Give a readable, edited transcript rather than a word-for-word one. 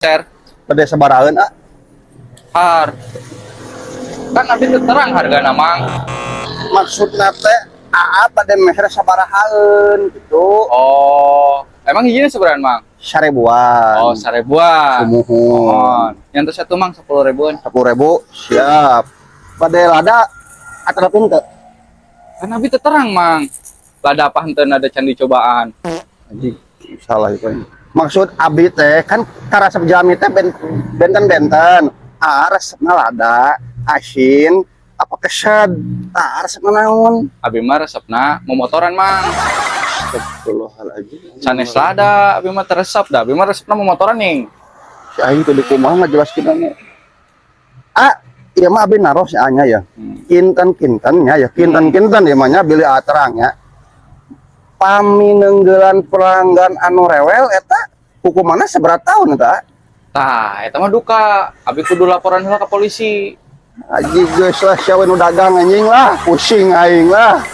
Ter. Bade sabarahaeun, ah? Har. Kan abi teu terang hargana, Mang. Maksudna teh aa bade meser sabarahaeun gitu. Oh, emang hijina sabaraha, Mang? 1.000-an. Oh, 1.000-an. Sumuhun. Oh, yang terus satu, Mang, 10 ribuan. 10.000, siap. Bade lada atau teu? Kan abi teu terang, Mang. Lada apa henteu ada can dicobaan. Anjing, salah itu. Maksud abi teh kan karasep jalmi teh benten-benten. Ah, resepna lada, asin, apa kesed. Ah, resepna naon? Abi mah resepna momotoran, Mang. Astagfirullahaladzim. Sanes lada, abi mah teu resep dah. Abi mah resepna momotoran nih. Si aing tuh di kumaha ngajelaskeun nya. Ah, ieu mah abi naros nya nya ya. Kinten-kinten nya ya, kinten-kinten ya mah nya bilih aa terang nya. Pami neunggeulan pelanggan anu rewel eta hukumanna sabaraha tahun eta? Tah, eta mah duka. Abi kudu laporan heula ke polisi. Aji geus lah, sia we nu dagang anjing lah, pusing aing lah.